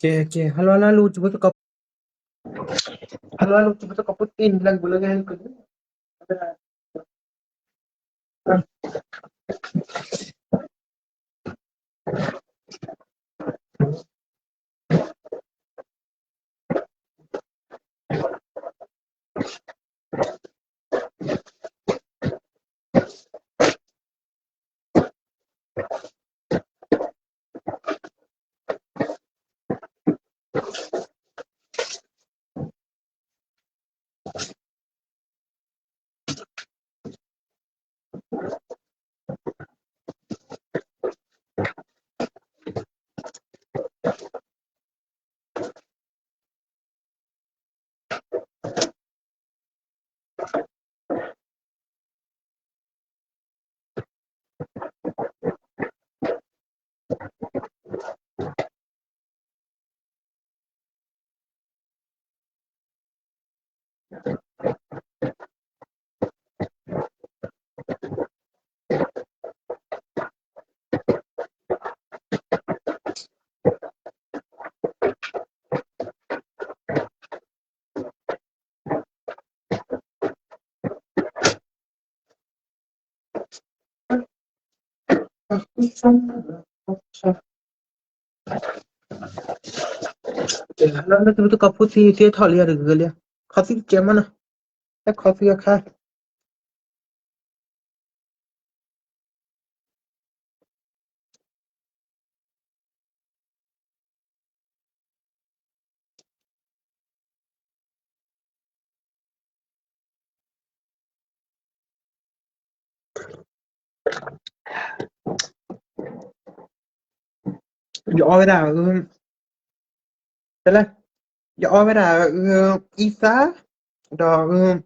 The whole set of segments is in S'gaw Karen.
ကဲ ကဲ hello hello ဖိသကိး, hello hello ဖိသကိးဖိသ့ၣ်န့ၣ် လၢကဘုးလၢကဟဲက့ၤ လၢသုကီၢ်ဖိသံသ့ထီၣ်လံတဂ့ၤလံ, ခီသံတကဲမးနီၤ, တခီသံအခါ ယအီဝဲဒၣ်, တလဲ, ယအီဝဲဒၣ်, အံသၣ်, ဒီး, ဝံၤ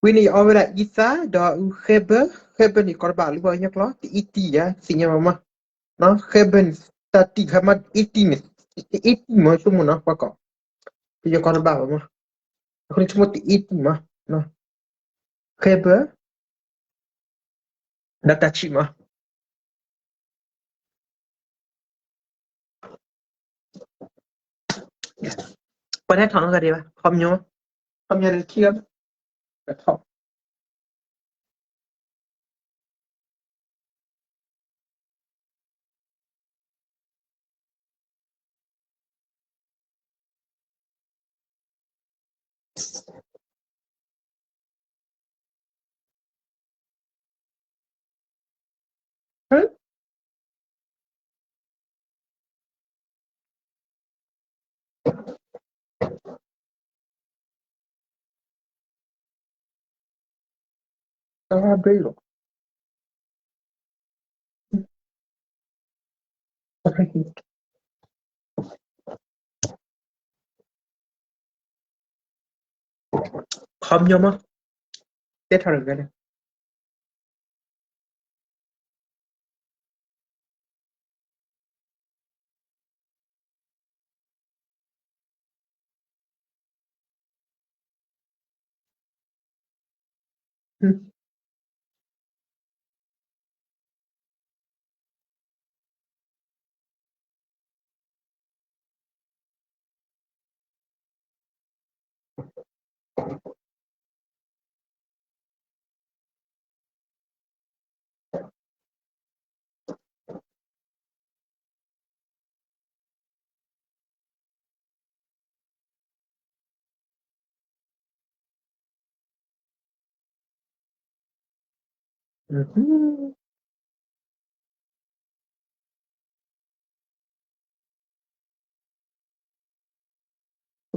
န့ၣ်ယအီဝဲဒၣ်အံသၣ်, ဒီး, ဃဲဘၢ, ဃဲဘၢန့ၣ်ကီတဘၣ်လၢပှၤကညီကျိာ် တအံတံၢ်ဧါ, သ့ၣ်ညါဘၣ်မး, ဃဲဘၢန့ၣ် တၢ်တံၢ်ခါမး အံတံၢ်န့ၣ်, တအံတံၢ်မးဆိကမိၣ်နီၤ ပှၤကိး, ပယီၤကီတဘၣ်ဘၣ်မး, အဃိန့ၣ်ဆိကမိၣ်တအံတံၢ်မး, ဃဲဘၢ ဒီးတၢ်ဆံးမး, ပှၤတထီၣ်နီတဂၤဒံးဘၣ်, ခီပညီ, ခီပညီတခံဂၤ, ပထီၣ် တၢ်ဘ့ၣ်လီၤ, ခီပညီမး, တဲထီၣ်တဂၤန့ၣ်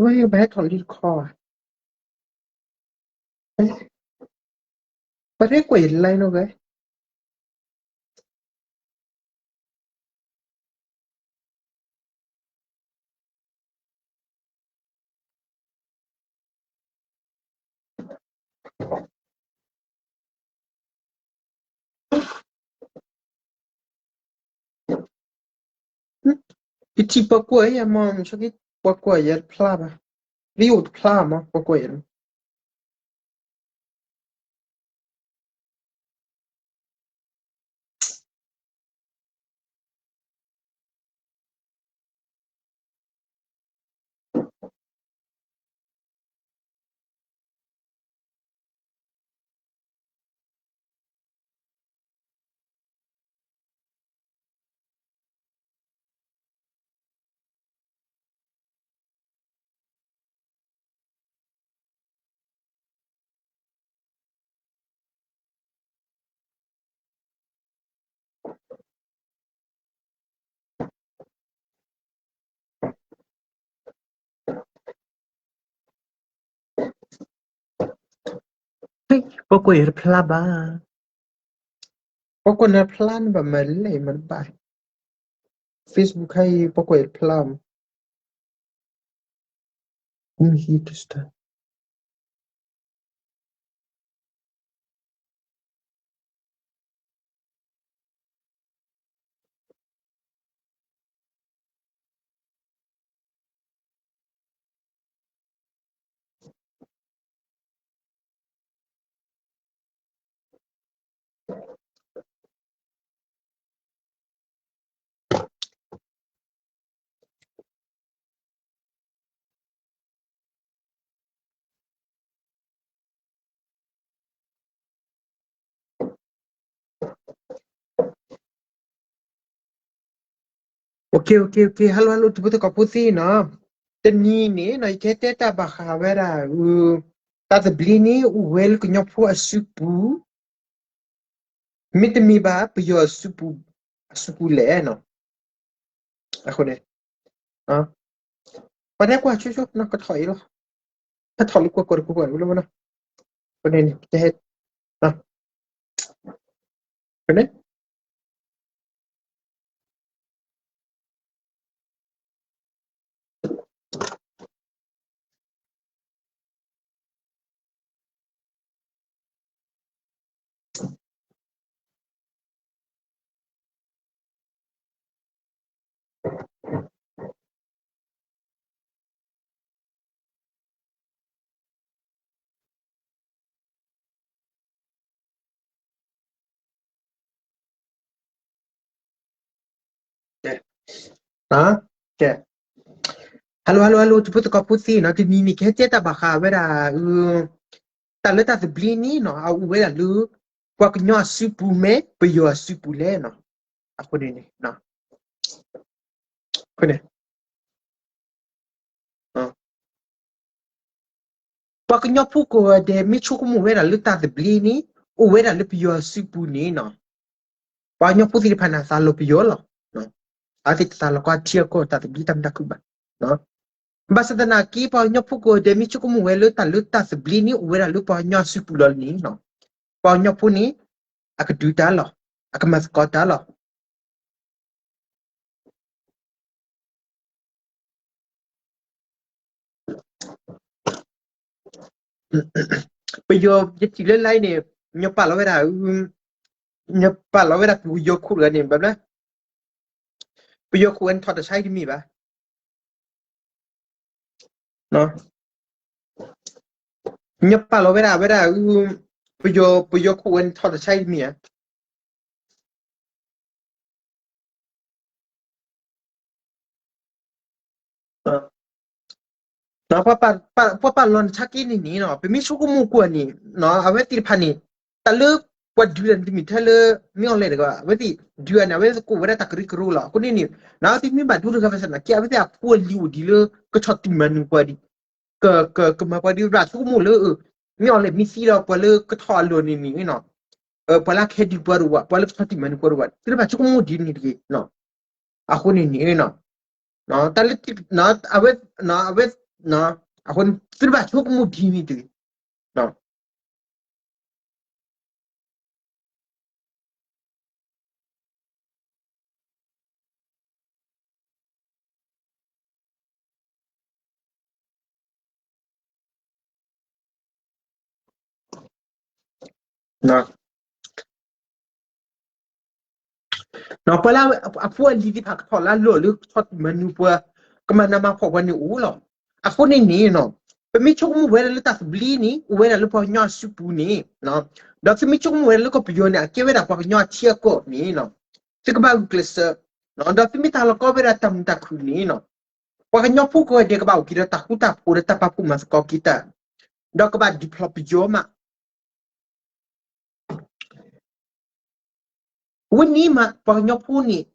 ဝဲဘၣ်ဟဲထီၣ်လံတခီဧါ, ပှၤတကွၢ်ယ live နီတဂၤ ယထံၣ်ပှၤကွၢ်ယၤမး မုၢ်ဆါခီ ပှၤကွၢ်ယၤတဖျါဘၣ်, လံအိၣ်တဖျါမးပှၤကွၢ်ယၤန့ၣ်. ပှၤကွၢ်ယၤတဖျါဘၣ်. ပှၤကွၢ်နၤတဖျါန့ၣ်ဘၣ်မၤလဲၣ်မၤတဘၣ်. Facebook ခါအံၤ ပှၤကွၢ်ယၤတဖျါမး. New here to start. Okay, okay, okay. Hello, hello, ထံဖိသကိးဖိသ့ၣ်နီၤ. တနံၤန့ၣ်နီၤ ယကဟဲတဲတၢ်ဘၣ်ဃးဝဲဒၣ် တၢ်သဘျ့န့ၣ် အိၣ်ဝဲလၢကညီဖိအစုပူၤ မ့တမ့ၢ်ဘၣ် ပယီၤအစုပူၤ အစုပူၤလဲၣ်နီၤ. အဃိန့ၣ် ပှၤတဲကွၢ်ဆိဆိနီၤ ကထီၣ်အံၤလီၤ. ဟဲထီၣ်လၢကွၢ်ကွၢ်တကွၢ်ကွၢ်လီၤနီၤ. အဃိန့ၣ် ကဟဲ အဃိန့ၣ် ကဲ hello hello hello ထံဖိသကိးဖိသ့ၣ်နီၤ တနံၤန့ၣ် ကဟဲတဲတၢ်ဘၣ်ဃးဝဲဒၣ် တၢ်လၢတၢ်သဘျ့န့ၣ်နီၤ အအိၣ်ဝဲဒၣ်လၢ ပှၤကညီအစုပူၤမ့ၢ် ပယီၤအစုပူၤလဲၣ်နီၤ. အဃိန့ၣ် ပှၤကညီဖိကိးဂၤဒဲး မ့ၢ်ဆိကမိၣ်ဝဲဒၣ်လၢတၢ်သဘျ့န့ၣ် အိၣ်ဝဲဒၣ်လၢပယီၤအစုပူၤန့ၣ်နီၤ ပှၤကညီဖိသ့ၣ်တဖၣ်န့ၣ် အသးလီၤပယီၤလီၤ. အဝဲသ့ၣ်တသးလီၤကီးထံအကီၢ်တၢ်သဘျ့တၢ်မုာ်တၢ်ခုၣ်ဘၣ်. ဘၣ်ဆၣ်သနာ်က့ ပှၤကညီဖိကိးဂၤဒဲး မ့ၢ်ဆိကမိၣ်ဝဲလၢတၢ်လၢတၢ်သဘျ့န့ၣ် အိၣ်ဝဲဒၣ်လၢပှၤကညီအစုပူၤလီၤန့ၣ်နီၤ ပှၤကညီဖိန့ၣ် အကဒုးတၢ်လီၤ အကမၤသကိးတၢ်လီၤ. ပယီၤ ယထံၣ်လၢ line န့ၣ် ညီပာ်လီၤဝဲဒၣ် ညီပာ်လီၤဝဲဒၣ်ပယီၤခိၣ်တဂၤန့ၣ် ဘၣ်ဘျါ ပယီၤခိၣ်ဝဲန့ၣ်ထီၣ်တၢ်ဆါအံၤတမ့ၢ်ဘၣ်. ညီပာ်လီၤဝဲဒၣ် ဝဲဒၣ် ပယီၤ ပယီၤခိၣ်ဝဲန့ၣ်ထီၣ်တၢ်ဆါအံၤတမ့ၢ်ဧါ. ပှၤပာ်လီၤနဆါက့န့ၣ်န့ၣ်နီၤ ပမ့ၢ်ဆိကမိၣ်ကွၢ်န့ၣ် အဝဲသ့ၣ်တဖၣ်န့ၣ် တၢ်လၢပှၤဒုးတၢ်န့ၣ်တမ့ၢ်ထဲလၢ မ့ၢ်အီၤလဲၣ်တဂၤ အဝဲသ့ၣ်ဒုးတၢ်န့ၣ် အဝဲသ့ၣ်ကိးဝဲဒၣ်တၢ်ကရၢကရိလီၤ. အဃိန့ၣ်န့ၣ် အဝဲသ့ၣ်မ့ၢ်ဘၣ်ဒိတဂၤဘၣ်ဆၣ်သနာ်က့ အဝဲသ့ၣ်အဖိအလံၤအိၣ်ဒံးလၢ ကဆီၣ်တံၢ်မၤနၢၤပှၤဒံး ကမၤပှၤဒံးဘၣ်ဆိကမိၣ်လၢ မ့ၢ်အီၤလဲၣ်မ့ၢ်သံဒီးပှၤလၢကထီၣ်အလီၢ်န့ၣ်န့ၣ် ပှၤလၢအကဟဲဒုးပှၤတအိၣ်ဘၣ် ပှၤလၢကဆီၣ်တံၢ်မၤနၢၤပှၤတအိၣ်ဘၣ် သုတဘၣ်ဆိကမိၣ်ဒ်န့ၣ်တဂ့ၤ. အဃိန့ၣ်န့ၣ် တၢ်လၢ အဝဲ အဝဲ အဃိန့ၣ် သုတဘၣ်ဆိကမိၣ်ဒ်န့ၣ်တဂ့ၤ. ပှၤလၢအဖိအလံၤသ့ၣ်တဖၣ်ကထီၣ်လၢအလီၢ်လၢကဆီၣ်တံၢ်မၤနၢၤပှၤ ကမၤနးမၤဖှီၣ်ပှၤန့ၣ်အိၣ်လီၤ. အဃိန့ၣ်န့ၣ် ပမ့ၢ်ဆိကမိၣ်ဝဲဒၣ်လၢတၢ်သဘျ့န့ၣ် အိၣ်ဝဲဒၣ်လၢပှၤကညီအစုပူၤန့ၣ် ဒီးသုမ့ၢ်ဆိကမိၣ်ဝဲဒၣ်လၢကီၢ်ပယီၤန့ၣ် အကဲဝဲဒၣ်ပှၤကညီအထံအကီၢ်န့ၣ် သုကဘၣ်ဂုာ်ကျဲးစၢး ဒီးသုမ့ၢ်တၢ်လီၤကီဝဲဒၣ်တၢ်မုာ်တၢ်ခုၣ်န့ၣ် ပှၤကညီဖိကိးဂၤဒဲးကဘၣ်အိၣ်က့ၤဒီးတၢ်ဃူတၢ်ဖိးဒီးတၢ်ပာ်ဖှိၣ်မၤသကိးက့ၤတၢ် ဒီးကဘၣ်ဒုးဖျိးပယီၤမး ဝဲန့ၣ်မး ပှၤကညီဖိန့ၣ်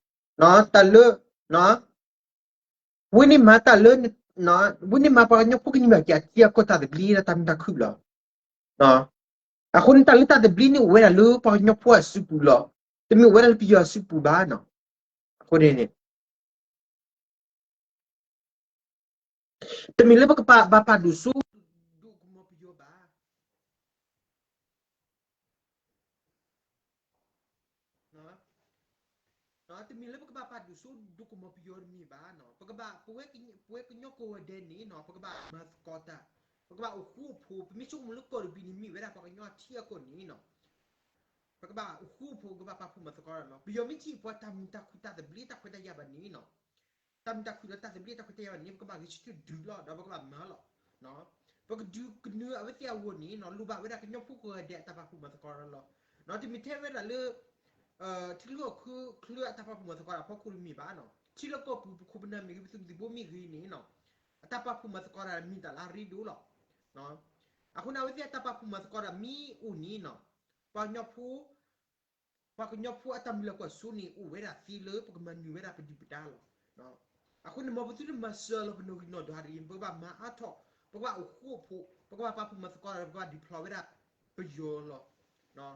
တၢ်လၢ ဝဲန့ၣ်မးတၢ်လၢ ဝဲန့ၣ်မးပှၤကညီဖိကန့ၢ်ဘၣ်က့ၤအထံအကီၢ်တၢ်သဘျ့ဒီးတၢ်မုာ်တၢ်ခုၣ်လီၤ. အဃိန့ၣ်တၢ်လၢတၢ်သဘျ့န့ၣ်အိၣ်ဝဲဒၣ်လၢပှၤကညီဖိအစုပူၤလီၤ. တမ့ၢ်အိၣ်ဝဲဒၣ်လၢပယီၤအစုပူၤဘၣ်နီၤ. အဃိန့ၣ်န့ၣ် တမ့ၢ်လၢပကဘၣ်ပာ်ဒိၣ်စိ ဒိၣ်ကမီၤပယီၤဘၣ်. တမ့ၢ်လၢပကဘၣ်ပာ်ဒိၣ်စိဒိၣ်ကမီၤပယီၤတမ့ၢ်ဘၣ်နီၤ, ပကဘၣ် ပဝဲ ပဝဲကညီကိးဂၤဒဲးန့ၣ်နီၤ ပကဘၣ်မၤသကိးတၢ်, ပကဘၣ်အိၣ်ဃူအိၣ်ဖိး, ပမ့ၢ်ဆိကမိၣ်လၢကီၢ်တဘ့ၣ်န့ၣ်မ့ၢ်ဝဲဒၣ်ပှၤကညီထံအကီၢ်န့ၣ်နီၤ ပကဘၣ်အိၣ်ဃူအိၣ်ဖိး, ပကဘၣ်ပာ်ဖှိၣ်မၤသကိးတၢ်လီၤ. ပယီၤမ့ၢ်ထံၣ်ပှၤတၢ်မုာ်တၢ်ခုၣ်တၢ်သဘျ့တၢ်ခွဲးတၢ်ယာ်ဘၣ်န့ၣ်နီၤ, တၢ်မုာ်တၢ်ခုၣ်ဒီးတၢ်သဘျ့တၢ်ခွဲးတၢ်ယာ်ဘၣ်န့ၣ် ပကဘၣ်ဂဲၤဆၢထၢၣ်ဒုးလီၤ ဒီးပကဘၣ်မၤလီၤ. ပကဒုးကနုာ်အဝဲသ့ၣ်အဂီၢ်န့ၣ်နီၤ လိၣ်ဘၣ်ဝဲဒၣ်ကညီဖိကိးဂၤဒဲးအတၢ်ပာ်ဖှိၣ်မၤသကိးတၢ်လီၤ. တမ့ၢ်ထဲဝဲဒၣ်လၢ ထံချၢကီၢ်ချၢအတၢ်ပာ်ဖှိၣ်မၤသကိးတၢ်အဖီခိၣ်တမ့ၢ်ဘၣ်နီၤ, ထံလီၢ်ကီၢ်ပူၤ ပခိၣ်ပနၢ်မ့ၢ်ဂ့ၤ ပသုးမုၢ်သံၣ်ဘိမ့ၢ်ဂ့ၤန့ၣ်နီၤ အတၢ်ပာ်ဖှိၣ်မၤသကိးတၢ်မ့ၢ်တၢ်လၢအရ့ဒိၣ်လီၤ. အဃိန့ၣ်အဝဲသ့ၣ်အတၢ်ပာ်ဖှိၣ်မၤသကိးတၢ်မ့ၢ်အိၣ်န့ၣ်နီၤ ပှၤကညီဖိ ပှၤကညီဖိအတၢ်မုၢ်လၢ်ကွၢ်စိန့ၣ် အိၣ်ဝဲဒၣ်သ့လၢပကမၤနၢၤဝဲဒၣ်ပဒုၣ်ပဒါလီၤ. အဃိန့ၣ် မ်ပသုတမၤစၢၤလီၤပနီၣ်ဂံၢ်နီၣ်ဒွးတဂ့ၤ, ပကဘၣ်မၤအါထီၣ်, ပကဘၣ်အိၣ်ဃူအိၣ်ဖိး, ပကဘၣ်ပာ်ဖှိၣ်မၤသကိးဒီး ပကဘၣ်ဒုးဖျိးဝဲဒၣ်ပယီၤလီၤ.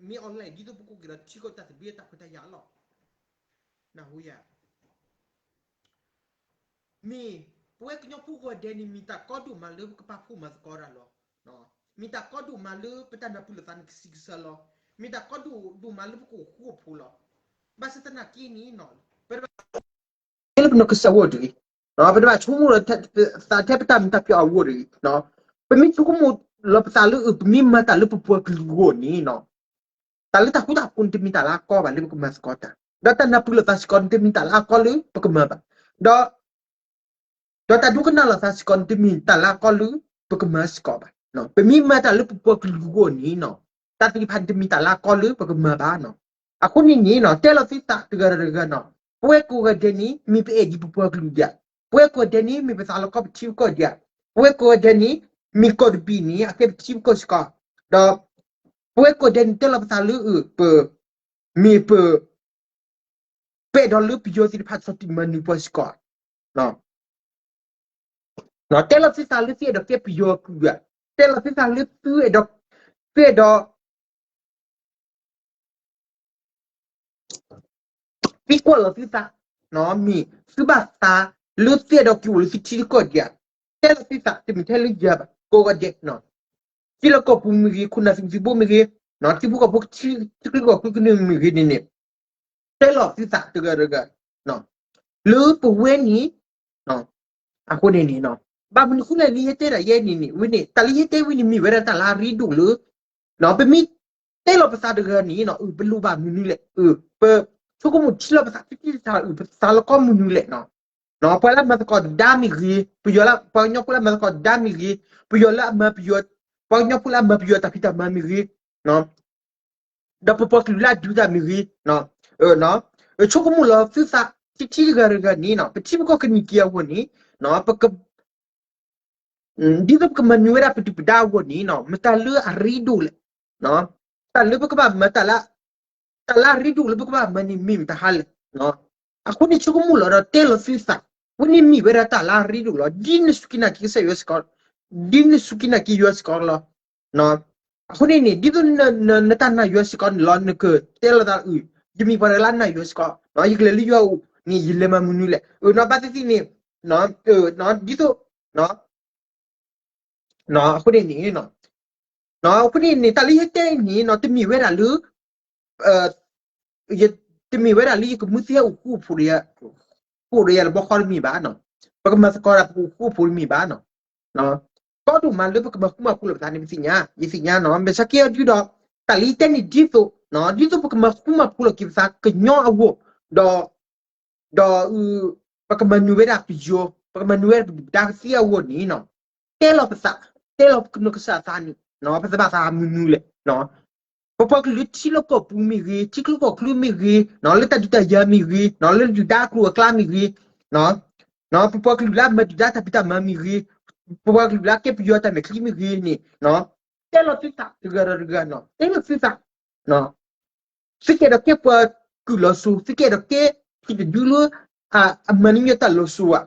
မ့ၢ်အီၤလဲၣ် ဒ်သိးပကအိၣ်က့ၤဒီးထံကီၢ်တၢ်သဘျ့တၢ်ခွဲးတၢ်ယာ်လီၤ. နၢ်ဟူယၤ မ့ၢ်ပဝဲကညီဖိကိးဂၤဒဲးန့ၣ် မ့ၢ်တၢ်ကီဒိၣ်မးလၢပကပာ်ဖှိၣ်မၤသကိးတၢ်လီၤ. မ့ၢ်တၢ်ကီဒိၣ်မးလၢပတၢ်နၢ်ပၢၢ်လိာ်သးန့ၣ်ကဆံးကစၢ်လီၤ. မ့ၢ်တၢ်ကီဒိၣ်ဒိၣ်မးလၢပကအိၣ်ဃူအိၣ်ဖိးလီၤ. ဘၣ်ဆၣ်သနာ်က့န့ၣ် ပတဘၣ် လၢပနီၢ်ကစၢ်အဂီၢ်တဂ့ၤ, ပတဘၣ်ဆိကမိၣ်လီၤသးထဲပတၢ်မုာ်တၢ်ပျီအဂီၢ်တဂ့ၤ. ပမ့ၢ်ဆိကမိၣ်လီၤပသးလၢ ပမ့ၢ်မၤတၢ်လၢပပှၤကလုာ်အဂီၢ်န့ၣ် တၢ်လၢတၢ်ဃူတၢ်ဖိးန့ၣ် တမ့ၢ်တၢ်လၢအကီဘၣ်လၢပကမၤသကိးတၢ်, ဒီးတၢ်နၢ်ပၢၢ်လိာ်သးစ့ၢ်ကီးန့ၣ် တမ့ၢ်တၢ်လၢအကီလၢပကမၤဘၣ်, ဒီး ဒီးတၢ်ဒိကနၣ်လိာ်သးစ့ၢ်ကီးန့ၣ် တမ့ၢ်တၢ်လၢအကီလၢပကမၤစ့ၢ်ကီးဘၣ်. ပမ့ၢ်မၤတၢ်လၢပပှၤကလုာ်အဂီၢ်န့ၣ်နီၤ, တၢ်သ့ၣ်တဖၣ်န့ၣ် တမ့ၢ်တၢ်လၢအကီလၢပကမၤဘၣ်နီၤ. အဃိန့ၣ်န့ၣ်နီၤ တဲလီၤသုသးတဂၤဒီးတဂၤနီၤ, ပဝဲကိးဂၤဒဲးန့ၣ် မ့ၢ်ပအဲၣ်ဒံးပပှၤကလုာ်ဒံးဧါ, ပဝဲကိးဂၤဒဲးန့ၣ် မ့ၢ်ပသးလီကီၢ်ပထံပကီၢ်ဒံးဧါ, ပဝဲကိးဂၤဒဲးန့ၣ် မ့ၢ်ကီၢ်တဘ့ၣ်န့ၣ် အကဲပထံပကီၢ်စ့ၢ်ကီး, ဒီး ပဝဲကိးဂၤဒဲးန့ၣ် တဲလီၤပသးလၢ ပ မ့ၢ်ပ ပအဲၣ်ဒိးလၢပယီၤသ့ၣ်တဖၣ်ဆီၣ်တံၢ်မၤနၢၤပှၤစ့ၢ်ကီး, တဲလီၤသုသးလၢသုအဲၣ်ဒိးကဲပယီၤကုၢ်ဧါ, တဲလီၤသုသးလၢသုအဲၣ်ဒိး, သုအဲၣ်ဒိး သံကွၢ်လီၤသုသး, မ့ၢ်သုဘၣ်သးလၢသုအဲၣ်ဒိးက့ၤအိၣ်လၢသုထံသုကီၢ်ဒံးဧါ, တဲလီၤသုသး တမ့ၢ်ထဲလၢယၤဘၣ် ကိးဂၤဒဲး, ထံလီၢ်ကီၢ်ပူၤမ့ၢ်ဂ့ၤ ခိၣ်နၢ်သုးမုၢ်သံၣ်ဘိမ့ၢ်ဂ့ၤ, ထံဖိကီၢ်ဖိ ထံချၢကီၢ်ချၢကနၢမ့ၢ်ဂ့ၤန့ၣ်န့ၣ် တဲလီၤသုသးတဂၤတဂၤ, လၢပဝဲန့ၣ်, အဃိန့ၣ်န့ၣ်, ဘၣ်မနုၤဃိလဲၣ် လၢယဟဲတဲဒၣ်ယဲန့ၣ်န့ၣ် ဝဲန့ၣ် တၢ်လၢယဟဲတဲဝဲန့ၣ် မ့ၢ်ဝဲဒၣ်တၢ်လၢအရ့ဒိၣ်လၢ, ပမ့ၢ်တဲလီၤပသးတဂၤန့ၣ် ပလိၣ်ဘၣ်မနုၤလဲၣ်, ပဆိကမိၣ်ထံလီၤပသး ပသးလီကီမနုၤလဲၣ်, ပှၤလၢအမၤသကိးတဒါမ့ၢ်ဂ့ၤ, ပယီၤလၢ ပှၤကညီဖိလၢအမၤသကိးတဒါမ့ၢ်ဂ့ၤ, ပယီၤလၢအမၤပယီၤ, ပှၤကညီဖိလၢအမၤပယီၤတၢ်ဖံးတၢ်မၤမ့ၢ်ဂ့ၤ, ဒီးပပှၤကလုာ်လၢအဒုးတၢ်မ့ၢ်ဂ့ၤ, ဆိကမိၣ်လီၤသုသး ထံထံတဂၤတဂၤန့ၣ် ပထံပကီၢ်ကန့ၢ်က့ၤအဂီၢ်န့ၣ်, ပက ဒ်သိးပကမၤနၢၤဝဲဒၣ်ပဒုၣ်ပဒါအဂီၢ်န့ၣ် မတၤလၢအရ့ဒိၣ်လဲၣ်, တၢ်လၢပကဘၣ်မၤတၢ်လၢ တၢ်လၢအရ့ဒိၣ်လၢပကဘၣ်မၤန့ၣ်မ့ၢ်မတၤဟါလဲၣ်. အဃိန့ၣ်ဆိကမိၣ်လီၤဒီးတဲလီၤသုသး, ဝဲန့ၣ်မ့ၢ်ဝဲဒၣ်တၢ်လၢအရ့ဒိၣ်လီၤ. ဒ်နစူၢ်က့ၤနာ်က့ၤကစၢ်ယွၤစ့ၢ်ကီး, ဒ်နစူၢ်က့ၤနာ်က့ၤယွၤစ့ၢ်ကီးလီၤ. အဃိန့ၣ်န့ၣ် ဒ်သိးနတၢ်နာ်ယွၤစ့ၢ်ကီးန့ၣ်လီၤ နကတဲလီၤသးအုး, ယမ့ၢ်ပှၤတဂၤလၢအနာ်ယွၤစ့ၢ်ကီး, ယကလဲၤလၢယွၤအအိၣ်န့ၣ် ယလဲၤမၤမနုၤလဲၣ်. ဘၣ်သ့ၣ်သ့ၣ်န့ၣ်, ဒ်သိး အဃိန့ၣ်န့ၣ်, အဃိန့ၣ်န့ၣ် တၢ်လၢယတဲန့ၣ် တမ့ၢ်ဝဲဒၣ်လၢ တမ့ၢ်ဝဲဒၣ်လၢယကမုၢ်သ့ၣ်ဟဲအိၣ်ဃူအိၣ်ဖိးဒီးယၤ, အိၣ်ဒီးယၤတဘျီဃီတမ့ၢ်ဘၣ်. ပကမၤသကိးတၢ်ပကအိၣ်ဃူအိၣ်ဖိးတမ့ၢ်ဘၣ်. ကီဒိၣ်မးလၢပကမၤဃူမၤဖိးလိာ်ပသးန့ၣ် ပသ့ၣ်ညါ, ယသ့ၣ်ညါနီၤ, မ့ၢ်ဆၢက့ၤအီၤဒုဒီး တၢ်လၢယတဲန့ၣ်ဒ်သိး, ဒ်သိးပကမၤဃူမၤဖိးလိာ်က့ၤပသးကညီအဂီၢ်, ဒီး ဒီး ပကမၤနၢၤဝဲဒၣ်ပယီၤ, ပကမၤနၢၤဝဲဒၣ်ပဒုၣ်ပဒါကသ့အဂီၢ်န့ၣ်, တဲလီၤပသး, တဲလီၤပကနီၢ်ကစၢ်အသးန့ၣ်, ပသးဘၣ်သးမနုၤလဲၣ်. ပပှၤကလုာ်လၢထံလီၢ်ကီၢ်ပူၤမ့ၢ်ဂ့ၤ, ထံချၢကီၢ်ချၢမ့ၢ်ဂ့ၤ, လၢတၢ်ဒုးတၢ်ယၤမ့ၢ်ဂ့ၤ, လၢဒုၣ်ဒါအကျိၤအကျါမ့ၢ်ဂ့ၤ, ပပှၤကလုာ်လၢအမၤဒုၣ်ဒါတၢ်ဖံးတၢ်မၤမ့ၢ်ဂ့ၤ, ပပှၤကလုာ်လၢအကဲပယီၤတၢ်မဲာ်ချံမ့ၢ်ဂ့ၤန့ၣ်, တဲလီၤသုသးတဂၤဒီးတဂၤ, တဲလီၤသုသး သုကအဲၣ်ဒိးကဲပှၤကုၢ်လီၤစိၤ, သုကအဲၣ်ဒိးကဲထံတဒုလၢ အမၤန့ၢ်တၢ်လီၤစိၤဧါ.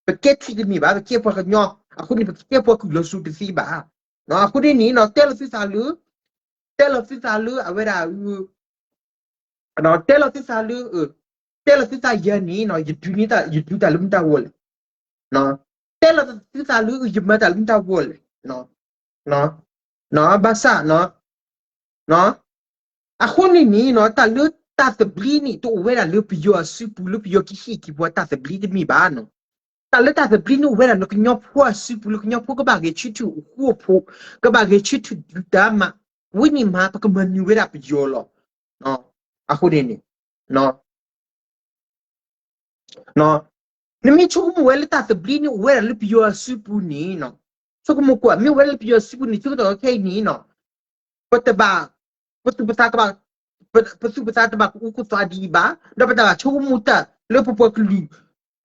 ပကဲထံတမ့ၢ်ဘၣ်, ပကဲပှၤကညီ, အဃိန့ၣ် ပကကဲပှၤကုၢ်လီၤစိၤတသ့ဘၣ်. အဃိန့ၣ်န့ၣ် တဲလီၤသုသးလၢ, တဲလီၤသုသးလၢအဝဲဒၣ် တဲလီၤသုသးလၢ, တဲလီၤသုသးယၤန့ၣ် ယဒုးန့ၢ်တၢ်, ယဒုးတၢ်လၢမတၤဂီၢ်လဲၣ်. တဲလီၤသုသးလၢယမၤတၢ်လၢမတၤဂီၢ်လဲၣ်. ဘၣ်ဆၣ်, အဃိန့ၣ်န့ၣ် တၢ်လၢ တၢ်သဘျ့န့ၣ် တအိၣ်ဝဲဒၣ်လၢပယီၤအစုပူၤ လၢပယီၤကဟ့ၣ်က့ၤပှၤတၢ်သဘျ့တမ့ၢ်ဘၣ်နီၤ. တၢ်လၢတၢ်သဘျ့န့ၣ်အိၣ်ဝဲဒၣ်လၢကညီဖိအစုပူၤ လၢကညီဖိကဘၣ်ဂဲၤဆၢထၢၣ်အဃူအဖိး, ကဘၣ်ဂဲၤဆၢထၢၣ်ဒုးတၢ်မး, ဝဲန့ၣ်မး ပကမၤနၢၤဝဲဒၣ်ပယီၤလီၤ. အဃိန့ၣ်န့ၣ် နမ့ၢ်ဆိကမိၣ်ဝဲလၢတၢ်သဘျ့န့ၣ်အိၣ်ဝဲဒၣ်လၢပယီၤအစုပူၤန့ၣ်နီၤ, ဆိကမိၣ်ကွၢ် မ့ၢ်အိၣ်ဝဲလၢပယီၤအစုပူၤန့ၣ် ဆၢကတီၢ်ခဲအံၤန့ၣ်နီၤ, ပတဘၣ်, ပသူၣ်ပသးကဘၣ်, ပသူၣ်ပသးတဘၣ်ကအူကသွါဒံးဘၣ်, ဒီးပတဘၣ်ဆိကမိၣ်တၢ်လၢပပှၤကလုာ် ကဘၣ်နးဘၣ်ဖှီၣ်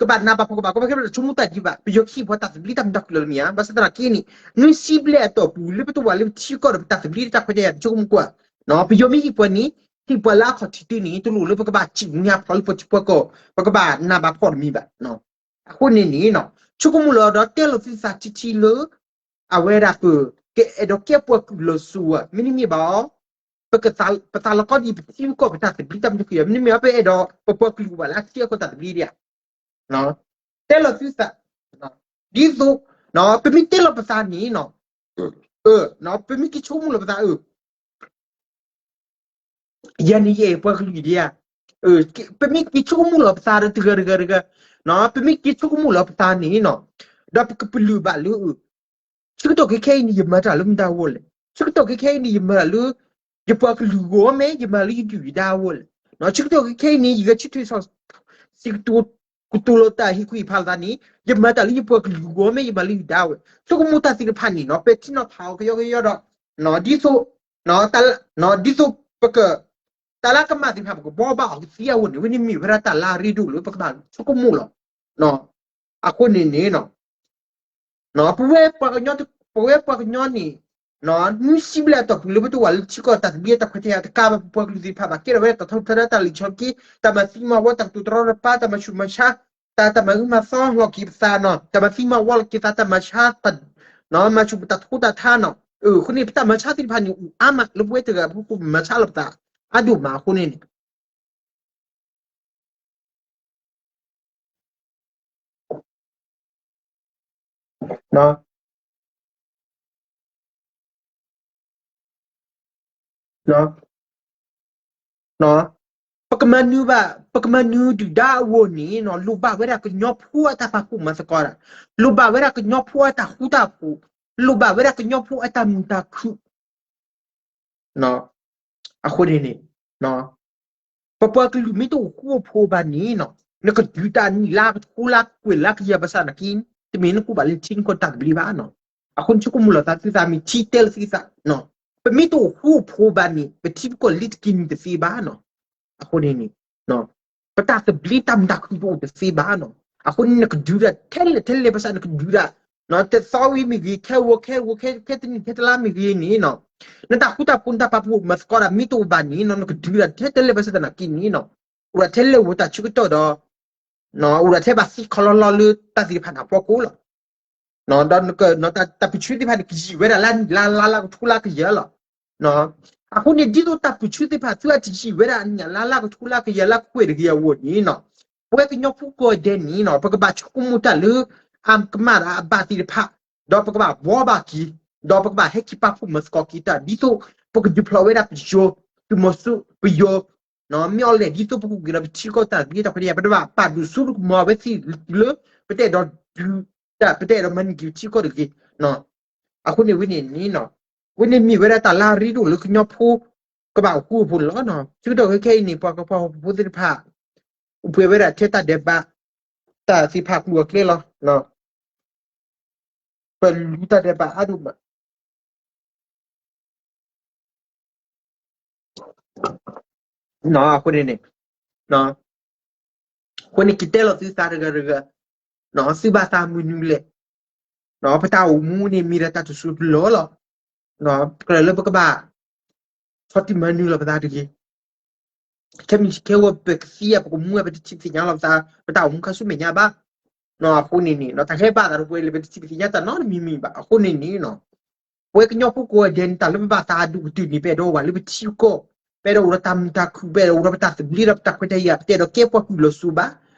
ကဘၣ် ကဘၣ်ကဲဘၣ်ဆိကမိၣ်တၢ်ဒံးဘၣ်, ပယီၤကဟ့ၣ်ပှၤတၢ်သဘျ့တၢ်မုာ်တၢ်ခုၣ်လီၤလၢမ့ၢ်ဧါ. ဘၣ်ဆၣ်သနာ်က့န့ၣ် နွံဆံဘျဲၣ်အတီၢ်ပူၤ လၢပတအိၣ်ဘၣ်လၢပထံကီၢ်ဒီးပတၢ်သဘျ့တၢ်ခွဲးတၢ်ယာ် ပဆိကမိၣ်ကွၢ်, ပယီၤမ့ၢ်ဟ့ၣ်ပှၤန့ၣ် ဟ့ၣ်ပှၤလၢအခီၣ်ထံးတ့ၢ်န့ၣ် တလိၣ်လၢပကဘၣ်စံၣ်ညါဖျိးလၢပထံပှၤကီၢ် ပကဘၣ်နးဘၣ်ဖှီၣ်တမံၤဘၣ်. အဃိန့ၣ်န့ၣ် ဆိကမိၣ်လီၤဒီးတဲလီၤသုသးထံထံလၢ အဝဲဒၣ်ပ ကအဲၣ်ဒိးကဲပှၤကလုာ်လီၤစိၤဧါ မ့တမ့ၢ်ဘၣ်အီၤ, ပကသး, ပသးလီၤကီဒ်ပထံပကီၢ်ပတၢ်သဘျ့တၢ်မုာ်တၢ်ခုၣ်ဧါ မ့တမ့ၢ်ဘၣ် ပအဲၣ်ဒိးပပှၤကလုာ်ဘၣ်လၢအထံအကီၢ်တၢ်သဘျ့ဒံးဧါ. တဲလီၤသုသး, ဒ်သိး, ပမ့ၢ်တဲလီၤပသးန့ၣ်နီၤ, ပမ့ၢ်က့ၤဆိကမိၣ်လီၤပသးအၢ ယၤန့ၣ်ယအဲၣ်ပှၤကလုာ်ဒံးဧါ, ပမ့ၢ်က့ၤဆိကမိၣ်လီၤပသးဒီးတဂၤတဂၤတဂၤ, ပမ့ၢ်က့ၤဆိကမိၣ်လီၤပသးန့ၣ်နီၤ, ဒီးပကပလၢၢ်ဘၣ်လၢ ဆၢကတီၢ်ခဲခဲအံၤန့ၣ် ယမၤတၢ်လၢမတၤအဂီၢ်လဲၣ်, ဆၢကတီၢ်ခဲခဲအံၤန့ၣ် ယမၤတၢ်လၢ ယပှၤကလုာ်အဂီၢ်မ့ၢ် ယမၤလၢယဒုၣ်ယဒါအဂီၢ်လဲၣ်, ဆၢကတီၢ်ခဲခဲအံၤန့ၣ် ယဂဲၤဆၢထၢၣ်စီၤ စံးကတိၤ ကတိၤလီၤတၢ်ဟ့ၣ်ကူၣ်ဟ့ၣ်ဖးလိာ်သးန့ၣ် ယမၤတၢ်လၢယပှၤကလုာ်အဂီၢ်မ့ၢ် ယမၤလၢယဒုၣ်ဒါအဂီၢ်, ဆိကမိၣ်တၢ်သ့ၣ်တဖၣ်န့ၣ်နီၤ ပထံၣ်နီၤဖးအီၤကယီကယီဒီး ဒ်သိး ဒ်သိးပက တၢ်လၢကမၣ်သ့ၣ်တဖၣ် ပကဘှီဘၣ်အီၤကသ့အဂီၢ်န့ၣ် ဝဲန့ၣ်မ့ၢ်ဝဲဒၣ်တၢ်လၢအရ့ဒိၣ်လၢပကဘၣ်ဆိကမိၣ်လီၤ. အဃိန့ၣ်န့ၣ် ပဝဲပှၤကညီ ပဝဲပှၤကညီန့ၣ် နွံဆံဘျဲၣ်အတီၢ်ပူၤလၢပတအိၣ်ဘၣ်လၢထံကီၢ်တၢ်သဘျ့တၢ်ခွဲးတၢ်ယာ်တကးဘၣ် ပပှၤကလုာ်သ့ၣ်တဖၣ်ဘၣ် ကဲထီၣ်ဝဲဒၣ်တၢ်ထီၣ်ပတြၢၤ တၢ်လံၣ်ဆီက့ တၢ်မၤသံမၤဝီ တၢ်ကတိၤတရီတပါ တၢ်မၤဆူၣ်မၤဆါ တၢ်တၢ်မၤအုမၤသီလီၤက့ၤပသးနီၤ တၢ်မၤသံမၤဝီလီၤက့ၤသး တၢ်မၤဆါ မၤဆူၣ်ပတၢ်ထူတၢ်ထါနီၤ အဃိန့ၣ် ပတၢ်မၤဆါသ့ၣ်တဖၣ်န့ၣ် အိၣ်အါမးလၢပဝဲတဂၤ ပကမၤဆါလီၤပသး အါဒိၣ်မးအဃိန့ၣ်န့ၣ် ပကမၤနၢၤဘၣ် ပကမၤနၢၤဒုၣ်ဒါအဂီၢ်န့ၣ် လိၣ်ဘၣ်ဝဲဒၣ်ကညီဖိအတၢ်ပာ်ဖှိၣ်မၤသကိးတၢ်, လိၣ်ဘၣ်ဝဲဒၣ်ကညီဖိအတၢ်ဃူတၢ်ဖိး, လိၣ်ဘၣ်ဝဲဒၣ်ကညီဖိအတၢ်မုာ်တၢ်ခုၣ် အဃိန့ၣ်န့ၣ် ပပှၤကလုာ်မ့ၢ်တအိၣ်ဃူအိၣ်ဖိးဘၣ်န့ၣ် နကဒုးတၢ်နံၣ်လါကထိလါကွဲးလါကယၤဘၣ်ဆၣ်နာ်က့ တမ့ၢ်နကူၣ်ဘၣ်လၢထံကီၢ်တၢ်သဘျ့ဘၣ်နီၤ. အဃိန့ၣ် ဆိကမိၣ်လီၤသးသုသးမ့ၢ်ထံတဲလၢသုသး ပမ့ၢ်တအိၣ်ဃူအိၣ်ဖိးဘၣ်န့ၣ် ပထံပကီၢ်လ့ၤတက့ၤနံၤတသ့ဘၣ်နီၤ. အဃိန့ၣ်န့ၣ် ပတၢ်သဘျ့တၢ်မုာ်တၢ်ခုၣ်တအိၣ်တသ့ဘၣ်နီၤ. အဃိန့ၣ် နကဒုးတၢ်ထဲလဲၣ်ထဲလဲၣ်ဘၣ်ဆၣ်နကဒုးတၢ် တသီဝံၤမ့ၢ်ဂ့ၤ ခဲဂီၤခဲဂီၤ ခဲတနံၣ်ခဲတလါမ့ၢ်ဂ့ၤန့ၣ်နီၤ နတၢ်ဃူတၢ်ဖိး နတၢ်ပာ်ဖှိၣ်မၤသကိးတၢ်မ့ၢ်တအိၣ်ဘၣ်န့ၣ်နီၤ နကဒုးတၢ်ထဲတလဲၣ်ဘၣ်ဆၣ်သနာ်က့န့ၣ်နီၤ အိၣ်ဒၣ်ထဲလဲၣ်ဝဲတၢ်ဆၢကတီၢ်ဒီး အိၣ်ဒၣ်ထဲဘၣ်သံခီလီၤလီၤလၢတၢ်သ့ၣ်တဖၣ်န့ၣ်အဖီခိၣ်လီၤ. ဒီးတၢ်ပၢၢ်ဆၢသ့ၣ်တဖၣ်န့ၣ် ကယံာ်ဝဲဒၣ်လၢနံၣ်လါလါလါကထိလါကယၤလီၤ. အဃိန့ၣ် ဒ်သိးတၢ်ပၢၢ်ဆၢသ့ၣ်တဖၣ် သုအတယံာ်ဝဲဒၣ်နံၣ်လါလါကထိလါကယၤလါကွဲးတဂ့ၤအဂီၢ်န့ၣ်နီၤ ပဝဲကညီဖိကိးဂၤဒဲးန့ၣ်နီၤ ပကဘၣ်ဆိကမိၣ်တၢ်လၢ အကမၣ်ဒီးအဘၣ်သ့ၣ်တဖၣ် ဒီးပကဘၣ်ဘှီဘၣ်က့ၤ ဒီးပကဘၣ်ဟဲက့ၤပာ်ဖှိၣ်မၤသကိးက့ၤတၢ် ဒ်သိးပကဒုးဖျိးဝဲဒၣ်ပယီၤ သုးမီၤစိရိၤ ပယီၤ မ့ၢ်အီၤလဲၣ် ဒ်သိးပကဂ့ၤလီၤပထံကီၢ်တၢ်သဘျ့တၢ်ခွဲးတၢ်ယာ် ပတဘၣ်ပာ်ဒိၣ်ဆူၣ်တကမီၤအဝဲသ့ၣ်လၢ ပတအဲၣ်ဒိးဒုးတၢ် ပတအဲၣ်ဒိးမၤန့ၢ်က့ၤပထံကီၢ်တဂ့ၤ. အဃိန့ၣ်ဝဲန့ၣ်န့ၣ်နီၤ ဝဲန့ၣ်မ့ၢ်ဝဲဒၣ်တၢ်လၢအရ့ဒိၣ်လၢကညီဖိ ကဘၣ်အိၣ်ဃူအိၣ်ဖိးန့ၣ်လီၤ. ဆၢကတီၢ်ခဲခဲအံၤန့ၣ် ပှၤကပှၤဟီၣ်ခိၣ်ဖိသ့ၣ်တဖၣ် အိၣ်ပှဲၤဝဲဒၣ်ထဲတၢ်ဒဲးဘး တၢ်သ့ၣ်တဖၣ်ကျိၤအကျဲလီၤ. ပလူၤတၢ်ဒဲးဘးအါဒိၣ်မး အဃိန့ၣ်န့ၣ် အဃိန့ၣ်က့ၤတဲလီၤသုသးတဂၤတဂၤ သုဘၣ်သးမုာ်နုၤလဲၣ်. ပတၢ်အိၣ်မူန့ၣ်မ့ၢ်ဒၣ်တၢ်တစိၢ်တလီၢ်လီၤ. ကြၢးလၢပကဘၣ် ဆီၣ်တံၢ်မၤနၢၤလီၤပသးတဂ့ၤ. ခဲမုၢ်ဆ့ၣ်ခဲဂီၤ ပကသံယါ ပကမူဝဲ ပတထံၣ်ပသ့ၣ်ညါလီၤပသး ပတၢ်အိၣ်မူခါဆူမဲာ်ညါဘၣ်. အဃိန့ၣ်န့ၣ် တၢ်ဟဲဘၣ်သးဒီးပဝဲလၢ ပတထံၣ်ပသ့ၣ်ညါတၢ်နီတမံၤမံၤဘၣ်. အဃိန့ၣ်န့ၣ် ပဝဲကညီဖိကိးဂၤဒဲးန့ၣ် တၢ်လၢပဘၣ်သးအဒိၣ်ကတၢၢ်န့ၣ် ပအဲၣ်ဒိးအိၣ်ဘၣ်လၢပထံကီၢ်, ပအဲၣ်ဒိးအိၣ်ဒီးတၢ်မုာ်တၢ်ခုၣ်, ပအဲၣ်ဒိးအိၣ်ဒီးပတၢ်သဘျ့ဒီးပတၢ်ခွဲးတၢ်ယာ်, ပတအဲၣ်ဒိးကဲပှၤကလုာ်လီၤစိၤဘၣ်,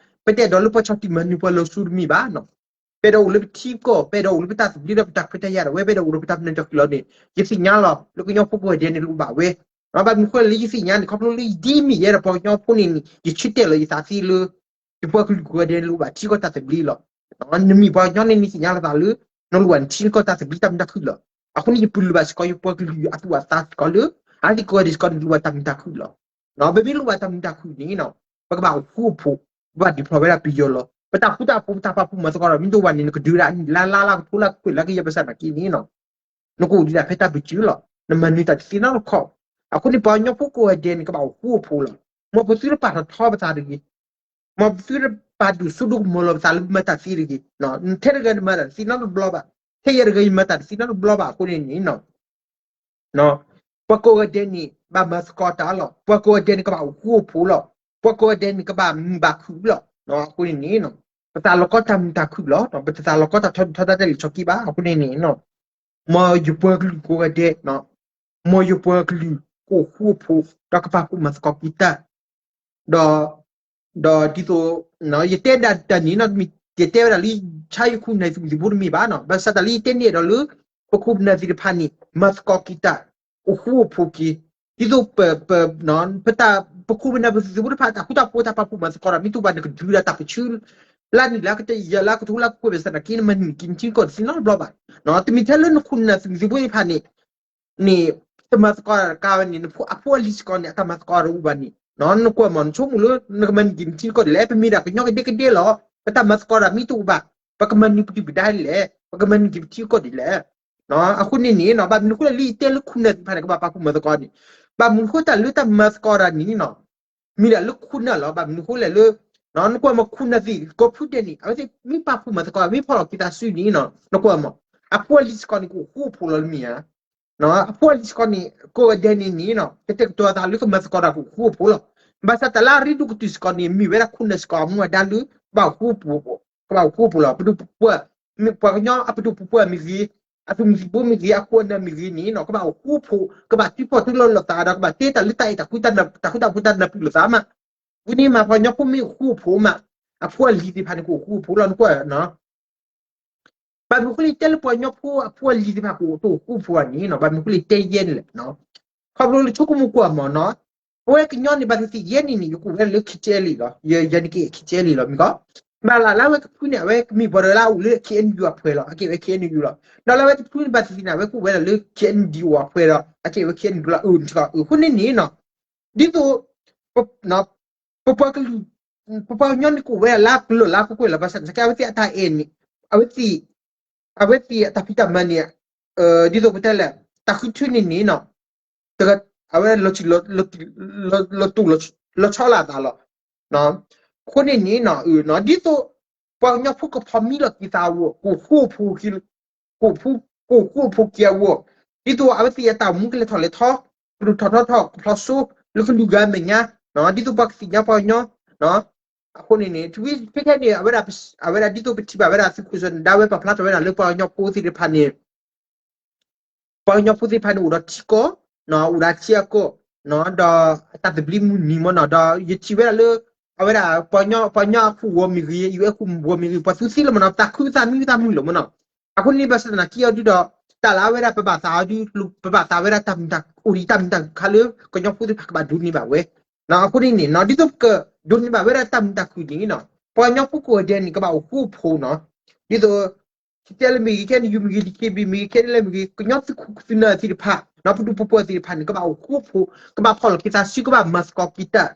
ပတအဲၣ်ဒိးလၢပှၤဆီၣ်တံၢ်မၤနၢၤပှၤလီၤစိၤတမ့ၢ်ဘၣ်နီၤ. ပအဲၣ်ဒိးအိၣ်လၢပထံကီၢ်, ပအဲၣ်ဒိးအိၣ်လၢပတၢ်သဘျ့ဒီးပတၢ်ခွဲးတၢ်ယာ်ဒီး ဝဲပအဲၣ်ဒိးအိၣ်ဒီးပတၢ်မုာ်တၢ်ခုၣ်လီၤန့ၣ် ယသ့ၣ်ညါလီၤ လၢကညီဖိကိးဂၤဒဲးန့ၣ်လိၣ်ဘၣ်ဝဲ ဘၣ်မနုၤဃိလၢယသ့ၣ်ညါန့ၣ် ခီဖျိလၢယဒ်မ့ၢ်ယဲဒၣ်ပှၤကညီဖိန့ၣ်န့ၣ် ယဆၢတဲာ်လီၤယသးသ့လၢ ယပှၤကလုာ်ကိးဂၤဒဲးန့ၣ် လိၣ်ဘၣ်ထံကီၢ်တၢ်သဘျ့လီၤ. နမ့ၢ်ပှၤကညီန့ၣ် နသ့ၣ်ညါလီၤသးလၢ နလိၣ်ဘၣ်နထံကီၢ်တၢ်သဘျ့တၢ်မုာ်တၢ်ခုၣ်လီၤ. အဃိန့ၣ် ယပလၢၢ်ဘၣ်စ့ၢ်ကီးယပှၤကလုာ်အသူၣ်အသးစ့ၢ်ကီးလၢ အါတက့ၢ်ကိးဂၤဒဲးစ့ၢ်ကီးန့ၣ် လိၣ်ဘၣ်တၢ်မုာ်တၢ်ခုၣ်လီၤ. ပမ့ၢ်လိၣ်ဘၣ်တၢ်မုာ်တၢ်ခုၣ်န့ၣ် ပကဘၣ်အိၣ်ဃူအိၣ်ဖိး, ပဘၣ်ဒုးဖျိးဝဲဒၣ်ပယီၤလီၤ. ပတၢ်ဃူတၢ်ဖိး ပတၢ်ပာ်ဖှိၣ်မၤသကိးဒီး မ့ၢ်တအိၣ်ဘၣ်န့ၣ် နကဒုးဒၣ်လါလါလါကထိလါကကွဲၢ်လါကယဲၢ် ဘၣ်ဆၣ်သနာ်က့န့ၣ် နကအိၣ်ဒံးဒၣ်ဖဲတၢ်ပၢၢ်စၢၤလီၤ. နမၤနၢၤတၢ်တသ့နီတခီၣ်. အဃိန့ၣ် ပှၤကညီဖိကိးဂၤဒဲးန့ၣ် ကဘၣ်အိၣ်ဃူအိၣ်ဖိးလီၤ. မ်ပသုတပာ်ထီၣ်ထီပသးတဂ့ၤ. မ်ပသုတပာ်ဒိၣ်စိဒိၣ်ကမီၤလီၤပသးလၢပမၤတၢ်သ့တဂ့ၤ. ထဲတဂၤနမၤတၢ်တသ့နီတဘျီဘၣ်, ထဲယဲၢ်တဂၤယမၤတၢ်တသ့နီတဘျီဘၣ်အဃိန့ၣ်န့ၣ် ပှၤကိးဂၤဒဲးန့ၣ် ဘၣ်မၤသကိးတၢ်လီၤ. ပှၤကိးဂၤဒဲးန့ၣ် ကဘၣ်အိၣ်ဃူအိၣ်ဖိးလီၤ. ပှၤကိးဂၤဒဲးန့ၣ် ကဘၣ်မုာ်ဘၣ်ခုၣ်လီၤ. အဃိန့ၣ်န့ၣ် ပသးလီၤကီတၢ်မုာ်တၢ်ခုၣ်လီၤ. ပတသးလီၤကီတၢ်ထီဒုၣ်ထီဒါတၢ်လံၤဆီၣ်က့ဘၣ်. အဃိန့ၣ်န့ၣ် မ်ယပှၤကလုာ်ကိးဂၤဒဲး မ်ယပှၤကလုာ်ကအိၣ်ဃူအိၣ်ဖိး ဒီးကပာ်ဖှိၣ်မၤသကိးက့ၤတၢ် ဒီး ဒီးဒ်သိး ယတဲဒၣ်တၢ်န့ၣ် ယတဲဝဲဒၣ်လၢ ဆါယခိၣ်နၢ်သုးမုၢ်သံၣ်ဘိတမ့ၢ်ဘၣ်နီၤ. ဘၣ်ဆၣ်တၢ်လၢယတဲန့ၣ်ဒီးလၢ ပခိၣ်ပနၢ်သ့ၣ်တဖၣ်န့ၣ် မၤသကိးက့ၤတၢ် အိၣ်ဃူအိၣ်ဖိးက့ၤ ဒ်သိး ပ ပခိၣ်ပနၢ်ပသုးမုၢ်သံၣ်ဘိတဖၣ် တၢ်ဃူတၢ်ဖိးတၢ်ပာ်ဖှိၣ်မၤသကိးဒီး မ့ၢ်တအိၣ်ဘၣ်န့ၣ် နကဒုးဒၣ်တၢ်ပၢၢ်ဆၢ လါနံၣ်လါကယၤလါကထိလါကကွဲၢ် ဘၣ်ဆၣ်သနာ်က့ နမၤန့ၢ်က့ၤနထံကီၢ်တသ့နီတဘျီဘၣ်. တမ့ၢ်ထဲလၢနခိၣ်နၢ်သုးမုၢ်သံၣ်ဘိသ့ၣ်တဖၣ်န့ၣ် န့ၣ် တမၤသကိးတၢ်တကးဝဲန့ၣ် နဖိအဖိအလံၤစ့ၢ်ကီးန့ၣ် အတၢ်မၤသကိးတအိၣ်ဘၣ်န့ၣ် နကွၢ်မး နဆိကမိၣ်လၢ နကမၤန့ၢ်က့ၤနထံကီၢ်ဒ်လဲၣ်. ပမ့ၢ်ဒၣ်ကညီကဒဲကဒဲလီၤ. ပတၢ်မၤသကိးတၢ်မ့ၢ်တအိၣ်ဘၣ် ပကမၤန့ၢ်ပဒုၣ်ပဒါဒ်လဲၣ်. ပကမၤန့ၢ်က့ၤပထံကီၢ်ဒ်လဲၣ်. အဃိန့ၣ်န့ၣ် ဘၣ်မနုၤဃိလဲၣ်လၢယတဲလၢခိၣ်နၢ်သ့ၣ်တဖၣ်န့ၣ် ကဘၣ်ပာ်ဖှိၣ်မၤသကိးန့ၣ် ဘၣ်မနုၤဃိတၢ်လၢတၢ်မၤသကိးတၢ်န့ၣ်နီၤ မ့ၢ်ဒၣ်လၢခိၣ်နၢ်လီၤ. ဘၣ်မနုၤဃိလဲၣ်လၢ နကွၢ်မး ခိၣ်နၢ်သ့ၣ်ကိးဖုဒဲးန့ၣ် အဝဲသ့ၣ်မ့ၢ်ပာ်ဖှိၣ်မၤသကိး မ့ၢ်ဖီၣ်လီၤက့ၤသးစုန့ၣ် နကွၢ်မး အဖိအလံၤစ့ၢ်ကီးန့ၣ် ကအိၣ်ဃူအိၣ်ဖိးလီၤလၢမ့ၢ်ဧါ. အဖိအလံၤစ့ၢ်ကီးန့ၣ် ကိးဂၤဒဲးန့ၣ်န့ၣ် ကတဲာ်ကတီၤသးလၢကမၤသကိးတၢ်ကအိၣ်ဃူအိၣ်ဖိးလီၤ. ဘၣ်ဆၣ်တၢ်လၢအရ့ဒိၣ်ကတၢၢ်စ့ၢ်ကီးန့ၣ် မ့ၢ်ဝဲဒၣ်ခိၣ်နၢ်စ့ၢ်ကီးအမူအဒါလၢ ကဘၣ်အိၣ်ဃူအိၣ်ဖိး, ကဘၣ်အိၣ်ဃူအိၣ်ဖိးလီၤ. ပဒိၣ်ပပှၢ် ပှၤကညီအပဒိၣ်ပပှၢ်မ့ၢ်ဂ့ၤ, အသုးမုၢ်သံၣ်ဘိမ့ၢ်ဂ့ၤ, အခိၣ်အနၢ်မ့ၢ်ဂ့ၤန့ၣ် ကဘၣ်အိၣ်ဃူအိၣ်ဖိး, ကဘၣ်ထုးဖှိၣ်ထုးလီၤလိာ်သးဒီး ကဘၣ်တဲတၢ်လၢတၢ်အဲၣ်တၢ်ကွံ တၢ်ဃူတၢ်ဖိး တၢ်နၢ်ပၢၢ်လိာ်သးမး. ဝံၤန့ၣ်မး ပှၤကညီဖိမ့ၢ်အိၣ်ဃူအိၣ်ဖိးမး အဖိအလံၤသ့ၣ်တဖၣ်န့ၣ် ကအိၣ်ဃူအိၣ်ဖိးလီၤ နကွၢ်. ဘၣ်မနုၤဃိလၢယတဲလၢပှၤကညီဖိအဖိအလံၤသ့ၣ်တဖၣ် ကအိၣ်တအိၣ်ဃူအိၣ်ဖိးဘၣ်န့ၣ် ဘၣ်မနုၤဃိလၢယတဲယဲန့ၣ်လဲၣ်. ခီဖျိလၢဆိကမိၣ်ကွၢ်မးနီၤ, ပဝဲကညီန့ၣ် ဘၣ်သ့ၣ်သ့ၣ်ယဲန့ၣ်န့ၣ် ယကအိၣ်ဝဲဒၣ်လၢ KTLA လီၤ, ယ ယန့ၣ်က KTLA လီၤ မ့ၢ်ကီး. ဘၣ်လၢလၢအဝဲကဖုန့ၣ် အဝဲကမ့ၢ်ပှၤဒီးလၢအအိၣ်လၢ KNU အဖှဲးလီၤ, အကဲဝဲ KNU လီၤ. ဒီးလၢအဝဲတဖုန့ၣ် ဘၣ်သ့ၣ်သ့ၣ်န့ၣ် အဝဲကအိၣ်ဝဲဒၣ်လၢ KNDO အဖှဲးဒီး အကဲဝဲ KNU လီၤ. အဃိန့ၣ်န့ၣ်နီၤ ဒ်သိး ပပှၤကလုာ် ပပှၤကညီန့ၣ် ကအိၣ်ဝဲဒၣ်လၢကလၢာ်လၢကကွဲၢ်လီၤ. ဘၣ်ဆၣ်သနာ်က့ အဝဲသ့ၣ်အတၢ်အဲၣ်န့ၣ် အဝဲသ့ၣ် အဝဲသ့ၣ်အတၢ်ဖံးတၢ်မၤန့ၣ် ဒ်သိးပတဲလဲၣ် တၢ်ဃုထၢန့ၣ်န့ၣ်နီၤ အဝဲလီၤတံၢ် လီၤတူာ်လီၤဆီလၢအသးလီၤ. အဃိန့ၣ်န့ၣ်နီၤ ဒ်သိး ပှၤကညီဖိကဖီၣ်မံလီၤက့ၤသးအဂီၢ် ကအိၣ်ဃူအိၣ်ဖိး ကအိၣ်ဃူအိၣ်ဖိးက့ၤအဂီၢ် ဒ်သိးအဝဲသ့ၣ်အတၢ်အိၣ်မူကလဲၤထီၣ်လဲၤထီ ကဒိၣ်ထီၣ်ထီထီၣ် ကဖျိးစိ လၢကလုာ်ဂၤအမဲာ်ညါ ဒ်သိးပှၤကသ့ၣ်ညါပှၤကညီ အဃိန့ၣ်န့ၣ် တဝံၤဖဲခဲန့ၣ် အဝဲဒၣ် အဝဲဒၣ်ဒ်သိးပထံၣ်ဘၣ်ဝဲဒၣ်သုးခိၣ်စီၤနဒါဝဲပာ်ဖျါထီၣ်ဝဲဒၣ်လၢပှၤကညီဖိသ့ၣ်တဖၣ်န့ၣ် ပှၤကညီဖိသ့ၣ်တဖၣ်န့ၣ် အိၣ်ဒီးထံကီၢ် အိၣ်ဒီးထံအကီၢ် ဒီးတၢ်သဘျ့မုၢ်နံၤမ့ၢ်နီၤ ဒီးယထံၣ်ဝဲဒၣ်လၢ အဝဲဒၣ် ပှၤကညီ ပှၤကညီအခိၣ်ဂီၤမ့ၢ်ဂ့ၤ ယအဲၣ်ခိၣ်ဂီၤမ့ၢ်ဂ့ၤ ပှၤသူသ့လီၤမ့ၢ်နီၤ ပသးခုသးမံသးမုာ်လီၤမ့ၢ်နီၤ. အဃိန့ၣ် ဘၣ်ဆၣ်သနာ်က့အီၤဒုဒီး တၢ်လၢအဝဲဒၣ်ပဘၣ်သးအီၤဒု ပဘၣ်သးဝဲဒၣ်တၢ်မုာ်တၢ် အိၣ်ဒံးတၢ်မုာ်တၢ်ခုၣ်ခါလၢ ကညီဖိသ့ၣ်တဖၣ်ကဘၣ်ဒိးန့ၢ်ဘၣ်ဝဲ အဃိန့ၣ်န့ၣ်နီၤ ဒ်သိးပကဒိးန့ၢ်ဘၣ်ဝဲဒၣ်တၢ်မုာ်တၢ်ခုၣ်န့ၣ်နီၤ ပှၤကညီဖိကိးဂၤဒဲးန့ၣ် ကဘၣ်အိၣ်ဃူအိၣ်ဖိးနီၤ ဒ်သိး KTLA မ့ၢ်ဂ့ၤ KNU မ့ၢ်ဂ့ၤ DKBA မ့ၢ်ဂ့ၤ KNLA မ့ၢ်ဂ့ၤ ကညီသုးခိၣ်သုးနၢ်သ့ၣ်တဖၣ် ပဒိၣ်ပပှၢ်သ့ၣ်တဖၣ်န့ၣ် ကဘၣ်အိၣ်ဃူအိၣ်ဖိး ကဘၣ်ဖီၣ်လီၤက့ၤသးစု ကဘၣ်မၤသကိးက့ၤတၢ်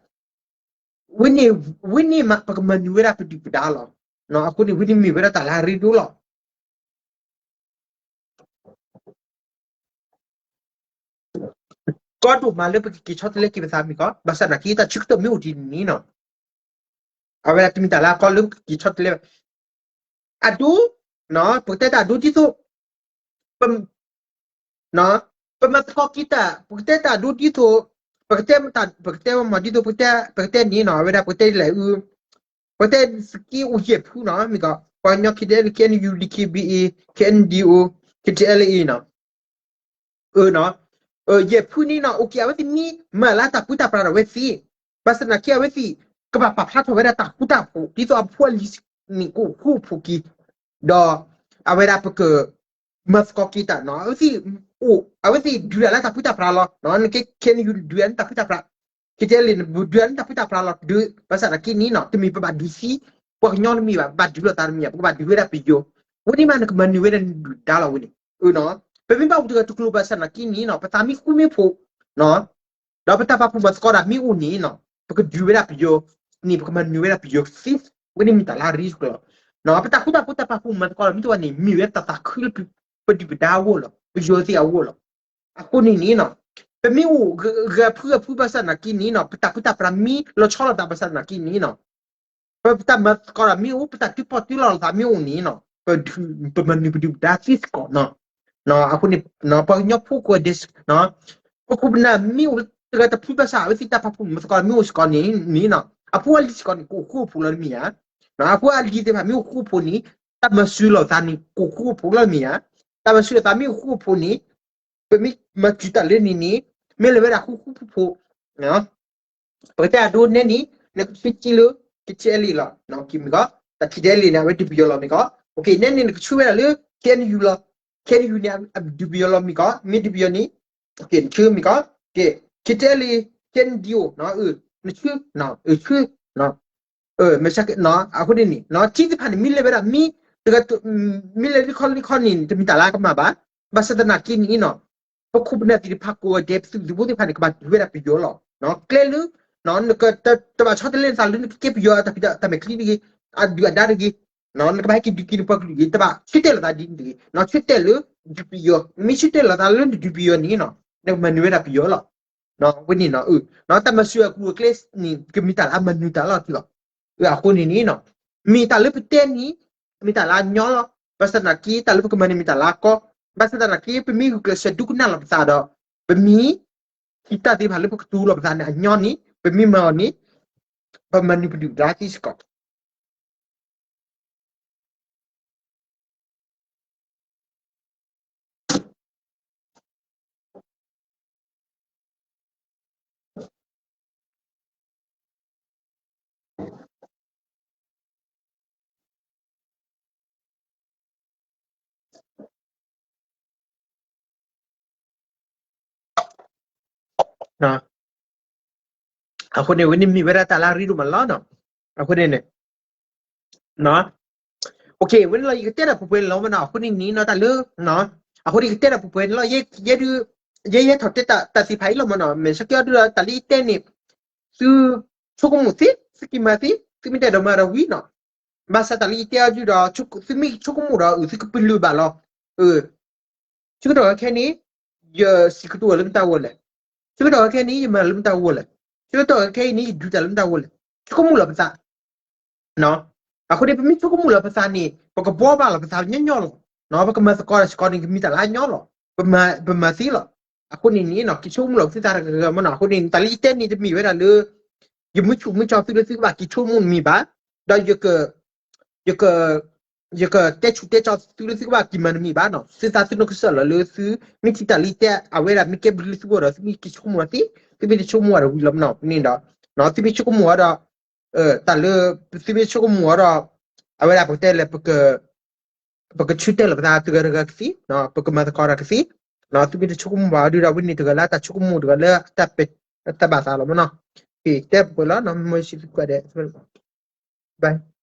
ဝဲန့ၣ် ဝဲန့ၣ်မး ပကမၤနၢၤဝဲဒၣ်ပဒုၣ်ပဒါလီၤ. အဃိန့ၣ် ဝဲန့ၣ်မ့ၢ်ဝဲဒၣ်တၢ်လၢအရ့ဒိၣ်လီၤ. ကီဒိၣ်မးလၢပကက့ၤဆီတလဲက့ၤပသးမ့ၢ်ကီး ဘၣ်ဆၣ်သနာ်က့ တၢ်ဆၢကတီၢ်မ့ၢ်အိၣ်ဒ်န့ၣ်နီၤ အဝဲဒၣ်တမ့ၢ်တၢ်လၢအကီလၢပကက့ၤဆီတလဲဘၣ် အဒိ ပကတဲတၢ်အဒိဒ်သိး ပမၤသကိးက့ၤတၢ် ပကတဲတၢ်အဒိဒ်သိး ပကတဲ ပကတဲမ့ၢ်ဒ်သိး ပကတဲ ပကတဲန့ၣ်နီၤ အဝဲဒၣ်ပကတဲလဲၣ် ပကတဲစက့အိၣ်ယဲၢ်ဖုနီၤ မ့ၢ်ကီး ပှၤကညီ KTLA KNU DKBA KNDO KTLA နီၤ ယဲၢ်ဖုန့ၣ်နီၤ အိၣ်က့ၤ အဝဲသ့ၣ်မ့ၢ်မၤလၢတၢ်ပၢတၢ်ပြးဒီးအဝဲသ့ၣ် ဘၣ်ဆၣ်သနာ်က့ အဝဲသ့ၣ် ကဘၣ်ပာ်ဖျါထီၣ်ဝဲဒၣ်တၢ်ဃူတၢ်ဖိး ဒ်သိးအဖိအလံၤန့ၣ် ကအိၣ်ဃူအိၣ်ဖိးက့ၤ ဒီး အဝဲဒၣ်ပက မၤသကိးက့ၤတၢ်နီၤ အဝဲသ့ၣ် အိၣ် အဝဲသ့ၣ်ဒုးတၢ်လၢတၢ်ဖုတၢ်ဖျါလီၤ. နကဲ KNU ဒုးတၢ်လၢတၢ်ဖုတၢ်ဖျါ, KTLA န့ၣ် ဒုးတၢ်လၢတၢ်ဖုတၢ်ဖျါလီၤ. ဒုး ဘၣ်ဆၣ်သနာ်က့န့ၣ်နီၤ တမ့ၢ်ပဘၣ်ဒုးသံ ပှၤကညီတမ့ၢ်ဘၣ်, ပဘၣ်ဒုးလိာ်သးတမ့ၢ်ဘၣ်, ပကဘၣ်ဒုးဝဲဒၣ်ပယီၤ. ဝဲန့ၣ်မး နကမၤနၢၤဝဲဒၣ်နဒုၣ်ဒါလီၤဝဲန့ၣ်. ပမ့ၢ်ဘၣ်အိၣ်တဂၤတကျိၤဘၣ်ဆၣ်သနာ်က့န့ၣ်နီၤ ပသးမ့ၢ်ဃူမ့ၢ်ဖိး ဒီးပတၢ်ပာ်ဖှိၣ်မၤသကိးတၢ်မ့ၢ်အိၣ်န့ၣ်နီၤ ပကဒုးဝဲဒၣ်ပယီၤန့ၣ် ပကမၤနၢၤဝဲဒၣ်ပယီၤသ့, ဝဲန့ၣ်မ့ၢ်တၢ်လၢအရ့သကျီၤ. ပတၢ်ဃူတၢ်ဖိးတၢ်ပာ်ဖှိၣ်မၤသကိးတၢ်မ့ၢ်တအိၣ်ဘၣ်န့ၣ် မ့ၢ်ဝဲတၢ်သးခုလၢပဒုၣ်ပဒါအဂီၢ်လီၤ, ပယီၤသ့ၣ်အဂီၢ်လီၤ. အဃိန့ၣ်န့ၣ်နီၤ ပမ့ၢ်အိၣ်ဂဲၤဖုဂဲၤဖုဘၣ်ဆၣ်သနာ်က့န့ၣ်နီၤ ပတၢ်ဖုတၢ်ဖျါမ့ၢ်လီၤဆီလိာ်သးဘၣ်ဆၣ်သနာ်က့န့ၣ်နီၤ ပတၢ်မၤသကိးတၢ်မ့ၢ်အိၣ် ပတၢ်သုးပီၣ်သုးလီလိာ်သးမ့ၢ်အိၣ်န့ၣ်နီၤ ပမၤနၢၤပဒုၣ်ပဒါသ့စ့ၢ်ကီး. အဃိန့ၣ် ပှၤကညီဖိကိးဂၤဒဲး ပခိၣ်ပနၢ်မ့ၢ်အိၣ်တဂၤတဖုဘၣ်ဆၣ် အဝဲသ့ၣ်တၢ်ပာ်ဖှိၣ်မၤသကိးတၢ်မ့ၢ်အိၣ်စ့ၢ်ကီးန့ၣ်နီၤ အဖိအလံၤစ့ၢ်ကီးန့ၣ် ကအိၣ်ဃူအိၣ်ဖိးလီၤတမ့ၢ်ဧါ. အဖိအလံၤသ့ၣ်တဖၣ်မ့ၢ်အိၣ်ဃူအိၣ်ဖိးန့ၣ် တၢ်မၤစၢၤလိာ်သးန့ၣ် ကအိၣ်ဃူအိၣ်ဖိးလီၤတမ့ၢ်ဧါ. တၢ်မၤစၢၤလိာ်သးမ့ၢ်အိၣ်ဃူအိၣ်ဖိးန့ၣ် ပမ့ၢ်မၤစၢၤတၢ်လၢန့ၣ်န့ၣ် မ့ၢ်လၢဝဲဒၣ်ဃူဃူဖိးဖိး ပကတဲအဒိနဲန့ၣ် နကဆ့က့လၢ KTLA လီၤ. မ့ၢ်ကီး တၢ် KTLA န့ၣ် အဝဲဒုးပယီၤလီၤမ့ၢ်ကီး. နဲန့ၣ် နကဆှၢဝဲဒၣ်လၢ KNU လီၤ. KNU န့ၣ် အဒုးပယီၤလီၤမ့ၢ်ကီး မ့ၢ်ဒုးပယီၤန့ၣ် နဆှၢမ့ၢ်ကီး KTLA KNDO နဆှၢ ဆှၢ အဃိန့ၣ်န့ၣ် ထံသ့ၣ်တဖၣ်န့ၣ် မ့ၢ်လဲၤဝဲဒၣ် မ့ၢ်တဂၤ မ့ၢ်လဲၤလၢခီလၢခီန့ၣ် တမ့ၢ်တၢ်လၢအကမၣ်ဘၣ်. ဘၣ်ဆၣ်သနာ်က့န့ၣ်နီၤ ပခိၣ်ပနၢ်သ့ၣ်တဖၣ်ကိးဂၤဒဲး ပသုးမုၢ်သံၣ်ဘိသ့ၣ်တဖၣ်န့ၣ် ကဘၣ်ဒုးဝဲဒၣ်ပယီၤလီၤ. ကျဲလၢ နက တဘၣ်ဆီတလဲနသးလၢနကကဲပယီၤအတၢ်ဖံးတၢ်မၤချံတဂ့ၤ, အဒုၣ်အဒါတဂ့ၤ, နကဘၣ်ဟဲက့ၤဒုးက့ၤနပှၤကလုာ်ဂ့ၤ, တဘၣ်ဆၢတဲာ်လိာ်သးဒ်န့ၣ်တဂ့ၤ. ဆၢတဲာ်လၢ ဒုးပယီၤ, မ့ၢ်ဆၢတဲာ်လိာ်သးလၢနဒုးပယီၤန့ၣ်နီၤ နကမၤနၢၤဝဲဒၣ်ပယီၤလီၤ. ဝဲန့ၣ်နီၤ တၢ်မၤစၢၤအကျိၤအကျဲန့ၣ် ကမ့ၢ်တၢ်လၢအမၤနၢၤတၢ်လီၤတံၢ်လီၤ. အဃိန့ၣ်န့ၣ်နီၤ မ့ၢ်တၢ်လၢပတဲန့ၣ် မ့ၢ်တၢ်လၢအညီလီၤ. ဘၣ်ဆၣ်သနာ်က့ တၢ်လၢပကမၤန့ၣ်မ့ၢ်တၢ်လၢအကီ, ဘၣ်ဆၣ်သနာ်က့ ပမ့ၢ်ဂုာ်ကျဲးစၢးဒိကနၣ်လီၤပသးဒီး ပမ့ၢ် ဟံးတၢ်သ့ၣ်တဖၣ်လၢပကတူၢ်လိာ်ပသးန့ၣ် အညီန့ၣ် ပမ့ၢ်မၤအီၤန့ၣ် ပမၤနၢၤပဒုၣ်ပဒါသ့စ့ၢ်ကီး. အဃိန့ၣ် ဝဲန့ၣ်မ့ၢ်ဝဲဒၣ်တၢ်လၢအရ့ဒိၣ်မးလီၤနီၤ. အဃိန့ၣ်န့ၣ် ဝဲန့ၣ်လီၤ ယကတဲတၢ်ပှဲၤပှဲၤန့ၣ်လီၤမနီၤ. အဃိန့ၣ်န့ၣ်နီၤ တၢ်လၢ အဃိန့ၣ် ယကတဲတၢ်ပှဲၤပှဲၤန့ၣ်လီၤ. ယဲဒုး ယဲယဲထီၣ်တဲတၢ်သ့ၣ်တဖၣ်အံၤလီၤမနီၤ. မ့ၢ်ဆၢက့အီၤဒုးဒီး တၢ်လၢယတဲန့ၣ် သုဆိကမိၣ်သ့, သုက့ၤမၤသ့, သုမ့ၢ်တဲဒီးမၤဒီးဝံၤနီၤ. ဘၣ်ဆၣ်တၢ်လၢယတဲအီၤဒုးဒီး သုမ့ၢ်ဆိကမိၣ်ဒီး သုကပလၢၢ်ဘၣ်လီၤ. ဆၢကတီၢ်ခဲအံၤန့ၣ် ယစံးကတိၤလၢမတၤဝဲလဲၣ်. ဆၢကတီၢ်ခဲအံၤန့ၣ် ယမၤလၢမတၤဝဲလဲၣ်. ဆၢကတီၢ်ခဲအံၤန့ၣ် ယဒုးတၢ်လၢမတၤဝဲလဲၣ်. ဆိကမိၣ်လီၤပသး အဃိန့ၣ် ပမ့ၢ်ဆိကမိၣ်လီၤပသးန့ၣ် ပကဘှီဘၣ်လီၤပသးညီညီလီၤ. ပကမၤသကိးတၢ်စ့ၢ်ကီးန့ၣ် ကမ့ၢ်တၢ်လၢအညီလီၤ. ပမၤသ့လီၤ. အဃိန့ၣ်န့ၣ် က့ၤဆိကမိၣ်လီၤသုသးတဂၤဂၤမနီၤ. အဃိန့ၣ် တၢ်လၢယတဲန့ၣ် တမ့ၢ်ဝဲဒၣ်လၢ ယမုၢ်ဆူၣ်မုၢ်ကၠီသုလၢသုကဘၣ်က့ၤဆိကမိၣ်တမ့ၢ်ဘၣ်, ဒီး ယကတဲဆူးတဲဆါသုလၢသုကဘၣ်က့ၤမၤတမ့ၢ်ဘၣ်နီၤ. သုသးသုနီၢ်ကစၢ်လီၤလၢသုမ့ၢ်ထံၣ်တၢ်လၢယတဲ အဝဲဒၣ်မ့ၢ်ကဲဘျုးလၢသုဂီၢ်ဒီး သုမ့ၢ်က့ၤဆိကမိၣ်အီၤသ့, သုမ့ၢ်တဆိကမိၣ်အီၤဒီးဝံၤလီၤမနီၤ. န့ၣ်ဒီး သုမ့ၢ်ဆိကမိၣ်အီၤဒီး တၢ်လၢ သုမ့ၢ်ဆိကမိၣ်အီၤဒီး အဝဲဒၣ်ပကတဲလဲၣ် ပကဆၢတဲာ်လီၤပသးတဂၤတဂၤကသ့, ပကမၤသကိးတၢ်ကသ့, သုမ့ၢ်တဆိကမိၣ်ဘၣ်အီၤဒုးဒီး ဝဲန့ၣ်တဂၤလၢတၢ်ဆိကမိၣ်တဂၤလၢ တၢ်ဘၣ်သးလီၤမနီၤ. ကတဲပှဲၤလီၤ မ့ၢ်စံးသုကိးဂၤဒဲး bye.